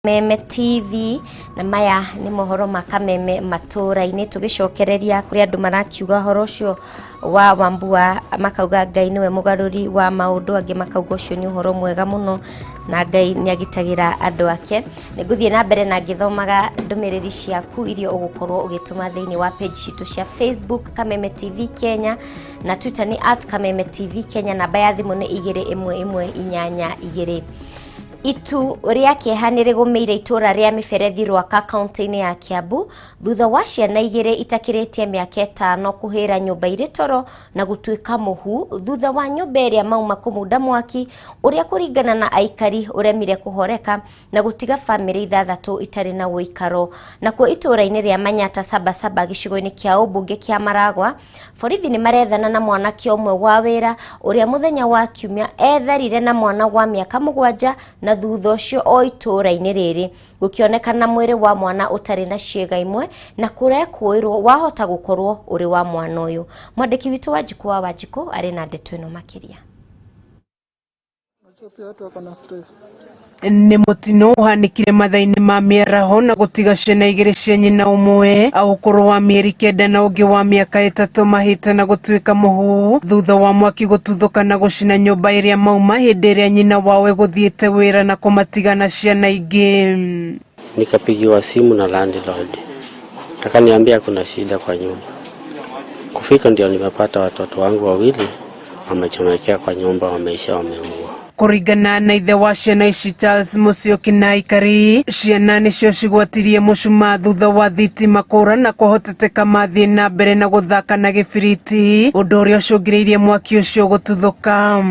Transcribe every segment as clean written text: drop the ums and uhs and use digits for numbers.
Kameme TV na maya nĩ mohoro ma Kameme matũra-inĩ. Tũgĩcokereria kũrĩ andũ marakiuga ũhoro ũcio wa Wambua, makauga Ngai nĩwe mũgarũri wa maũndũ, angĩ makauga ũcio nĩ ũhoro mwega mũno na Ngai nĩ agitagĩra andũ ake. Nĩ ngũthiĩ na mbere na ngĩthomaga ndũmĩrĩri ciaku iria ũgũkorwo ũgĩtũma thĩinĩ wa page citũ cia Facebook Kameme TV Kenya na Twitter nĩ @KamemeTV Kenya. Namba ya thimũ nĩ 21182. Itu rĩa kĩeha nĩ rĩgũmĩire itũra rĩa Mĩberethi Rwaka kaunti-inĩ ya Kiambu thutha wa ciana igĩrĩ itakĩrĩtie mĩaka 5 kũhĩra nyũmba irĩ toro na gũtuĩka mũhu thutha wa nyũmba ĩrĩa mauma kũmunda mwaki ũrĩa kũringana na aikari ũremire kũhoreka na gũtiga bamĩrĩ 6 itarĩ na ũikaro. Nakuo itũra-inĩ rĩa Manyata Sabasaba gĩcigo-inĩ kĩa ũmbunge kĩa Maragwa, borithi nĩ marethana na mwanake ũmwe wa wĩra ũrĩa mũthenya wa Kiumia etharire na mwana wa mĩaka 7 na thutha ũcio o itũra-inĩ rĩrĩ gũkĩonekana mwĩrĩ wa mwana ũtarĩ na ciĩga imwe na kũrekũĩrwo wahota gũkorwo ũrĩ wa mwana ũyũ. Mwandĩki witũ Wanjikũ wa Wanjikũ arĩ na ndeto ĩno makĩria. Nĩ mũtino ũhanĩkire mathaa-inĩ ma mĩaraho na gũtiga ciana igĩrĩ cia nyina ũmwe a ũkũrũ wa mĩeri 9 na ũngĩ wa mĩaka 3 mahĩte na gũtuĩka mũhu thutha wa mwaki gũtuthũka na gũcina nyũmba ĩrĩa mauma hĩndĩ ĩrĩa nyina wao egũthiĩte wĩra na kũmatiga na ciana ingĩ. Nikapigiwa simu na landlord akaniambia kuna shida kwa nyumba. Kufika ndio nimepata watoto wangu wawili wamechomekea kwa nyumba, wameisha, wameungua. Kũringana na ithe wa ciana ici Charles Musyoki na aikari, ciana nĩcio cigwatirie mũcumaa thutha wa thitima kũra na kũhoteteka mathiĩ na mbere na gũthaka na gĩbiriti, ũndũ ũrĩa ũcũngĩrĩirie mwaki ũcio gũtuthũka.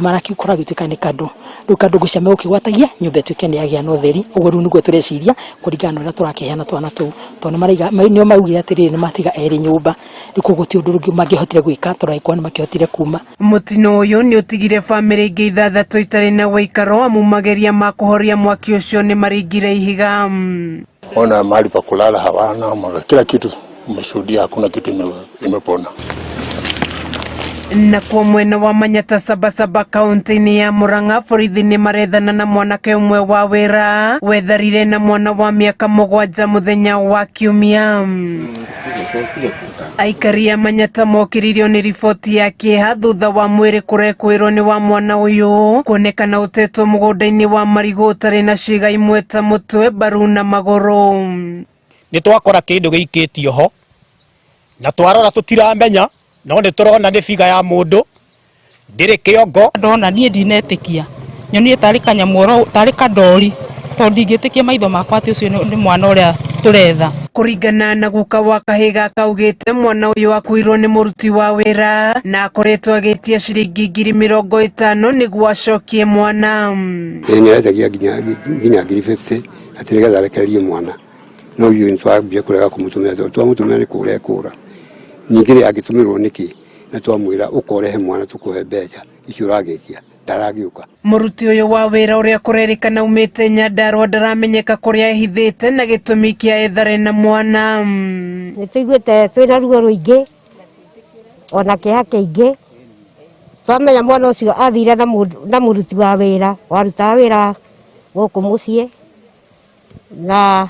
Marakĩkora gĩtuĩka nĩ kandũ rĩu kandũ ngũcia megũkĩgwatagia nyũmba ĩtuĩke nĩ yagĩa na ũtheri. Ũguo rĩu nĩguo tũreciria kũringana na ũrĩa tũrakĩheana twana tũu, tondũ nĩmaraiga nĩo maugire atĩrĩrĩ nĩ matiga erĩ nyũmba, rĩu koguo ti ũndũ ũngĩ mangĩahotire gwĩka tondũ angĩkorwo nĩ makĩhotire kuma. Mũtino ũyũ nĩ ũtigire bamĩrĩ ingĩ 6 itarĩ na ũikaro amu mageria ma kũhoria mwaki ũcio nĩ maringire ihiga. Ona mahali pa kulala hawana, kila kitu umeshuhudia, hakuna kitu imepona. Nakuo mwena wa Manyata Sabasaba kaunti-inĩ ya Murang'a, borithi nĩ marethana na mwanake ũmwe wa wĩra wetharire na mwana wa mĩaka 7 mũthenya wa Kiumia. Aikari a Manyata mokĩrĩirio nĩ riboti ya kĩeha thutha wa mwĩrĩ kũrekwĩrwo nĩ wa mwana ũyũ kuonekana ũtetwo mũgũnda-inĩ wa marigũ ũtarĩ na ciĩga imwe ta mũtwe, mbaru na magũrũ. Nĩ twakora kĩndũ gĩikĩtio ho na twarora tũtiramenya no nĩ tũrona nĩ biga ya mũndũ ndĩrĩ kĩongo. Ndona niĩ ndinetĩkia nyonire tarĩ kanyamũ tarĩ kandori tondũ ndingĩtĩkia maitho makwa atĩ ũcio nĩ mwana ũrĩa tũretha. Kũringana na guka wa kahĩĩ gaka augĩte mwana ũyũ akuirwo nĩ mũruti wa wĩra na akoretwo agĩtia ciringi 50,000 nĩguo acokie mwana. Nĩ aretagia nginya 50,000 atĩ nĩgetha arekererie mwana, no ithuĩ nĩ twambia kũrega kũmũtũmĩra tondũ twamũtũmĩra nĩ kũra ekũra. Ningĩ rĩ angĩtũmĩrwo nĩkĩ na twamwĩra ũkorehe mwana tũkũhe mbeca icio ũragĩtia ndaragĩũka. Mũruti ũyũ wa wĩra ũrĩa kũrerĩkana umĩte Nyandarua ndaramenyeka kũrĩa ehithĩte na gĩtũmi kĩa ethare na mwana. Nĩ tũiguĩte twĩna ruo rũingĩ ona kĩeha kĩingĩ twamenya mwana ũcio athire na mũruti wa wĩra warutaga wĩra gũkũ mũciĩ na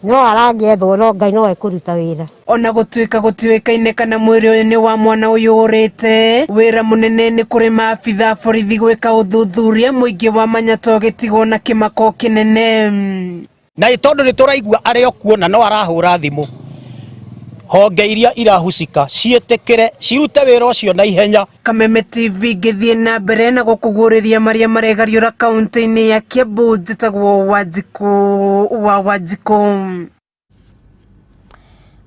no aragĩethwo no Ngai no ekũruta wĩra. Ona gũtuĩka gũtiũĩkaine kana mwĩrĩ ũyũ nĩ wa mwana ũyũ ũrĩte, wĩra mũnene nĩ kũrĩ maabitha a borithi gwĩka ũthuthuria mũingĩ wa Manyata ũgĩtigwo na kĩmako kĩnene. Na tondũ nĩ tũraigua arĩ o kuo na no arahũra thimũ, honge iria irahusika ciĩtĩkĩre cirute wĩra ũcio na ihenya. Kameme TV ngĩthiĩ na mbere na gũkũguũrĩria marĩa maregariũra kaunti-inĩ ya Kiambu. Njĩtagwo Wanjikũ wa Wanjikũ.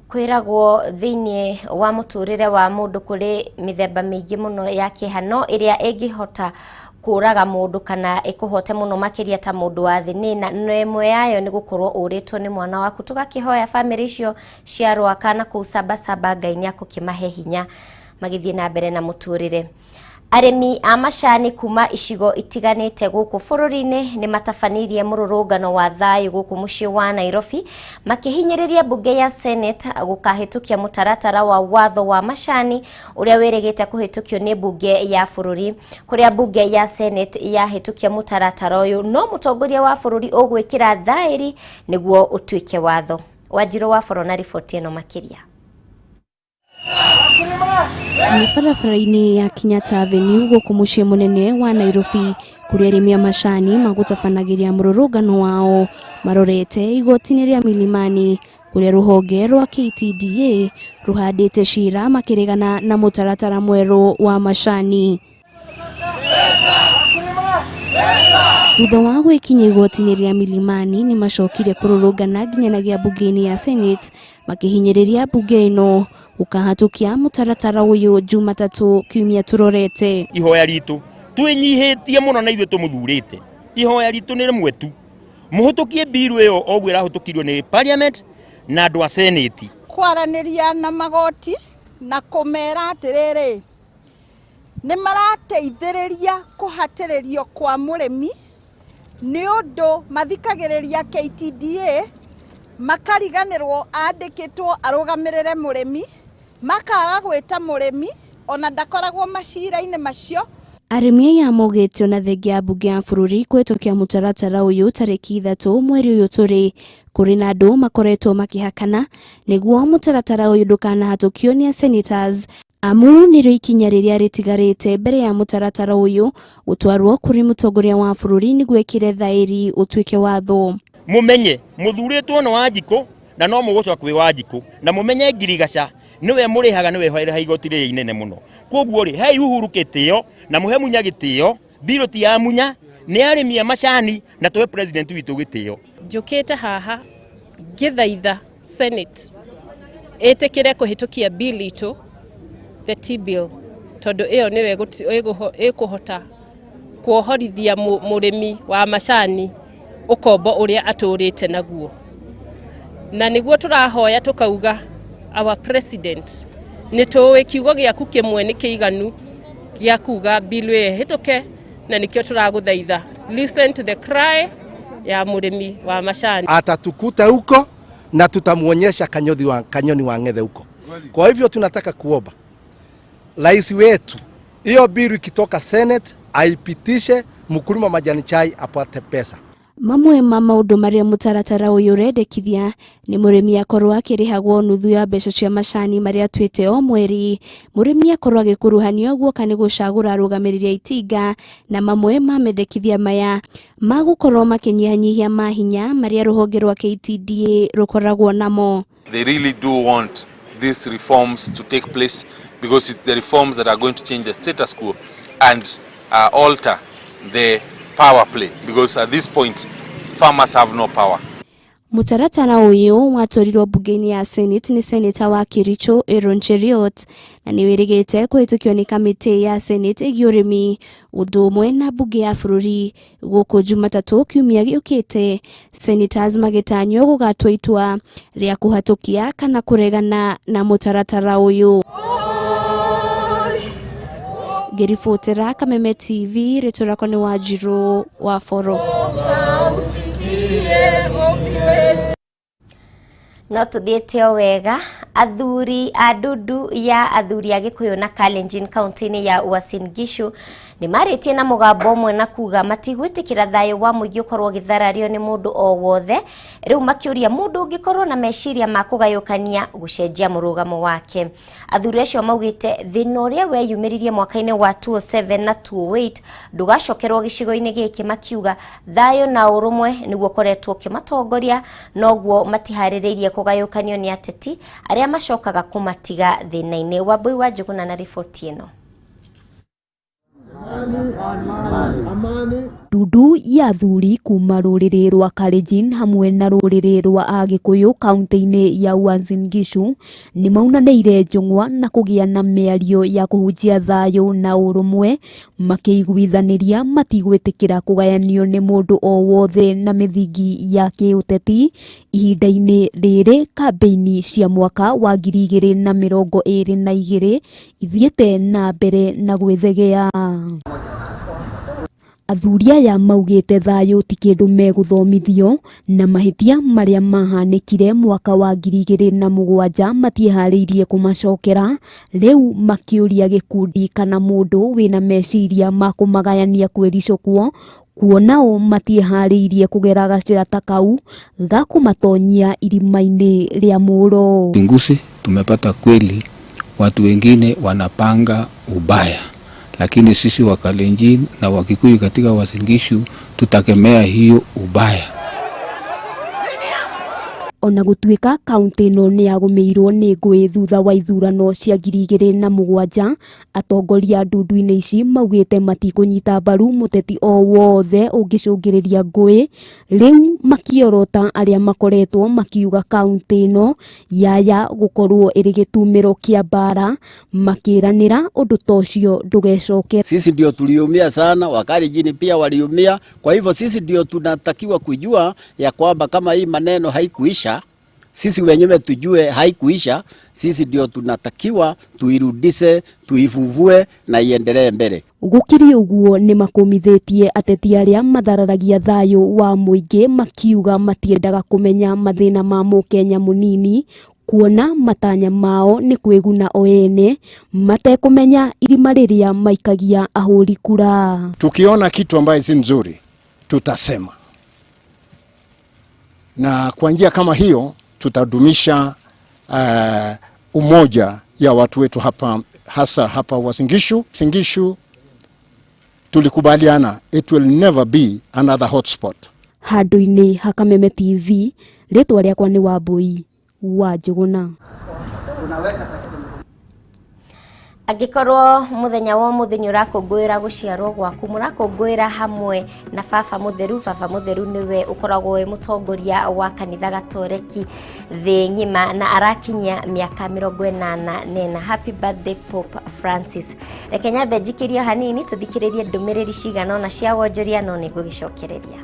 Kwĩragwo thĩinĩ wa mũtũrĩre wa mũndũ kũrĩ mĩthemba mĩingĩ mũno ya kĩeha, no ĩrĩa ĩngĩhota kũraga mũndũ kana ĩkũhote mũno makĩria ta mũndũ wa thĩ nĩ na ĩmwe yayo nĩ gũkorwo ũrĩtwo nĩ mwana waku. Tũgakĩhoya bamĩrĩ icio cia Rwaka na kũu Sabasaba Ngai nĩ akũkĩmahe hinya magĩthiĩ na mbere na mũtũrĩre. Arĩmi a macani kuma icigo itiganĩte gũkũ bũrũri-inĩ nĩ matabanirie mũrũrũngano wa thayũ gũkũ mũciĩ wa Nairobi, makĩhinyĩrĩria mbunge ya Senate gũkahĩtũkia mũtaratara wa watho wa macani ũrĩa wĩrĩgĩte kũhĩtũkio nĩ mbunge ya bũrũri. Kũrĩa mbunge ya Senate yahĩtũkia mũtaratara ũyũ, no mũtongoria wa bũrũri ũgwĩkĩra thaĩri nĩguo ũtuĩke watho. Wanjirũ wa Boro na riboti ĩno makĩria. Nĩ barabara-inĩ ya Kenyatta Avenue gũkũ mũciĩ mũnene wa Nairobi, kũrĩa arĩmi a macani magũtabanagĩria mũrũrũngano wao marorete igoti-inĩ rĩa Milimani, kũrĩa rũhonge rwa KTDA rũhandĩte cira makĩregana na mũtaratara mwerũ wa macani. Thutha wa gwĩkinya igoti-inĩ rĩa Milimani, nĩ macokire kũrũrũngana nginyanagia mbunge-inĩ ya Senate, makĩhinyĩrĩria mbunge ĩno gũkahatũkia mũtaratara ũyũ Jumatatũ kiumia tũrorete. Ihoya ritũ twĩnyihĩtie mũno na ithuĩ tũmũthurĩte, ihoya ritũ nĩ rĩmwe tu, mũhũtũkie mbiru ĩyo oguo ĩrahũtũkirio nĩ parliament na andũ a Senate. Kwaranĩria na magoti na kũmera atĩrĩrĩ, nĩ marateithĩrĩria kũhatĩrĩrio kwa mũrĩmi, nĩ ũndũ mathikagĩrĩria KTDA makariganĩrwo andĩkĩtwo arũgamĩrĩre mũrĩmi, makaga gwĩta mũrĩmi ona ndakoragwo macira-inĩ macio. Arĩmi aya maugĩte ona thengia ya mbunge ya bũrũri kũhĩtũkia mũtaratara ũyũ tarĩki 3 mweri ũyũ tũrĩ, kũrĩ na andũ makoretwo makĩhakana nĩguo mũtaratara ũyũ ndũkanahatũkio nĩ senators, amu nĩrĩo ikinya rĩrĩa rĩtigarĩte mbere ya mũtaratara ũyũ gũtwarwo kũrĩ mũtongoria wa bũrũri nĩguo ĩkĩre thaĩri ũtuĩke watho. Mũmenye mũthurĩtwo nĩ Wanjikũ na no mũgũcoka kwĩ Wanjikũ, na mũmenye ngirigaca nĩwe mũrĩhaga, nĩwe ũrĩhaga igoti rĩrĩa inene mũno. Koguo rĩ, hei Uhuru gĩtĩo na mũhe Munya gĩtĩo, mbirũ ti ya Munya, nĩ arĩmi a macani, na tũhe president witũ gĩtĩo. Njũkĩte haha ngĩthaitha Senate ĩtĩkĩre kũhĩtũkia bill itũ, the Tea Bill, tondũ ĩyo nĩyo ĩkũhota kuohorithia mũrĩmi wa macani ũkombo ũrĩa atũrĩte naguo. Na nĩguo tũrahoya tũkauga our president, nĩ tũĩ kiugo gĩaku kĩmwe nĩ kĩiganu gĩa kuga bill ĩyo ĩhĩtũke, na nĩkĩo tũragũthaitha, listen to the cry ya mũrĩmi wa macani. Atatukuta huko na tutamuonyesha kanyoni wa ng'ethe huko. Kwa hivyo tunataka kuomba rais wetu, hiyo bill ikitoka Senate aipitishe, mkulima majani chai apate pesa. Mamwe ma maũndũ marĩa mũtaratara ũyũ ũrendekithia nĩ mũrĩmi akorwo akĩrĩhagwo nuthu ya mbeca cia macani marĩa atuĩte o mweri, mũrĩmi akorwo agĩkuruhanio guoka nĩ gũcagũra arũgamĩrĩri a itinga, na mamwe ma mendekithia maya magũkorwo makĩnyihanyihia mahinya marĩa rũhonge rwa KTDA rũkoragwo namo. They really do want these reforms to take place because it's the reforms that are going to change the status quo and alter the power play, because at this point farmers have no power. Mũtaratara ũyũ watwarirwo mbunge-inĩ ya Senate nĩ seneta wa Kericho Aaron Cheruiyot, na nĩ wĩrĩgĩte kũhĩtũkio nĩ kamĩtĩ ya Senate ĩgiĩ ũrĩmi ũndũ ũmwe na mbunge ya bũrũri gũkũ Jumatatũ kiumia gĩũkĩte, senators magĩtanywo gũgatua itua rĩa kũhatũkia kana kũregana na mũtaratara ũyũ. Ngĩribotera Kameme TV, rĩtwa rĩakwa nĩ Wanjirũ wa Boro. No tuthiĩte o wega. Athuri a ndundu ya athuri a Gĩkũyũ na Kalenjin kaunti-inĩ ya Uasin Gishu nĩ marĩtie na mũgambo ũmwe na kuga matigwĩtĩkĩra thayũ wa mũingĩ ũkorwo ũgĩtharario nĩ mũndũ o wothe, rĩu makĩũria mũndũ ũngĩkorwo na meciria ma kũgayũkania gũcenjia mũrũgamo wake. Athuri acio maugĩte thĩna ũrĩa weyumĩririe mwaka-inĩ wa 2007 na 2008 ndũgacokerwo gĩcigo-inĩ gĩkĩ, makiuga thayũ na ũrũmwe nĩguo ũkoretwo ũkĩmatongoria, noguo matiharĩrĩirie kũgayũkanio nĩ ateti arĩa macokaga kũmatiga thĩna-inĩ. Wambui wa Njũgũna na riboti ĩno. Ndundu ya athuri kuma rũrĩrĩ rwa Kalenjin hamwe na rũrĩrĩ rwa Agĩkũyũ kaunti-inĩ ya Uasin Gishu nĩ maunanĩire njũng'wa na kũgĩa na mĩario ya kũhunjia thayũ na ũrũmwe, makĩiguithanĩria matigwĩtĩkĩra kũgayanio nĩ mũndũ o wothe na mĩthingi ya kĩũteti ihinda-inĩ rĩrĩ kambĩini cia mwaka wa 2022 ithiĩte na mbere na gwĩthegea. Athuri aya maugĩte thayũ ti kĩndũ megũthomithio na mahĩtia marĩa mahanĩkire mwaka wa 2007 matiĩharĩirie kũmacokera, rĩu makĩũria gĩkundi kana mũndũ wĩna meciria ma kũmagayania kwĩricũkwo kuona o matiĩharĩirie kũgera gacĩra ta kau ga kũmatonyia irima-inĩ rĩa mũro. Uchunguzi tumepata kweli watu wengine wanapanga ubaya, lakini sisi wa Kalenjin na Wakikuyu katika Uasin Gishu tutakemea hiyo ubaya. Ona gũtuĩka kaunti ĩno nĩ yagũmĩirwo nĩ ngũĩ thutha wa ithurano cia 2007, atongoria ndundu-inĩ ici maugĩte matikũnyita mbaru mũteti o wothe ũngĩcũngĩrĩria ngũĩ, rĩu makĩorota arĩa makoretwo makiuga kaunti ĩno yaya gũkorwo ĩrĩ gĩtumĩro kĩa mbara, makĩranĩra ũndũ ta ũcio ndũgecokere. Sisi ndio tuliumia sana, Wakalenjin pia waliumia. Kwa hivyo sisi ndio tunatakiwa kujua ya kwamba kama hii maneno haikuisha, sisi wenyewe tujue haikuisha, sisi ndio tunatakiwa tuirudishe, tuivuvue na iendelee mbele. Gũkĩrĩ ũguo nĩ makũmithĩtie ateti arĩa mathararagia thayũ wa mũingĩ makiuga matiendaga kũmenya mathĩna ma mũkenya mũnini, kuona matanya mao nĩ kwĩguna o ene matekũmenya irima rĩrĩa maikagia ahũri kura. Tukiona kitu ambaye si nzuri tutasema, na kwa njia kama hiyo tutadumisha umoja ya watu wetu hapa, hasa hapa Uasin Gishu. Uasin Gishu tulikubaliana it will never be another hotspot. Handũ-inĩ ha Kameme TV, rĩtwa rĩakwa nĩ Wambui wa Njũgũna. Angĩkorwo mũthenya wa ũmũthĩ nĩ ũrakũngũĩra gũciarwo gwaku, mũrakũngũĩra hamwe na Baba Mũtheru. Baba Mũtheru nĩwe ũkoragwo wĩ mũtongoria wa kanitha Gatoreki thĩ ng'ima na arakinyia mĩaka 84. Happy birthday Pope Francis. Reke nyambe njikĩrie hanini tũthikĩrĩrie ndũmĩrĩri cigana ũna cia wonjoria, no nĩngũgĩcokereria.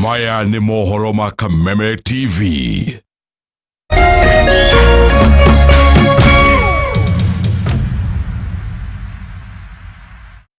Maya ni mohoro ma Kameme TV.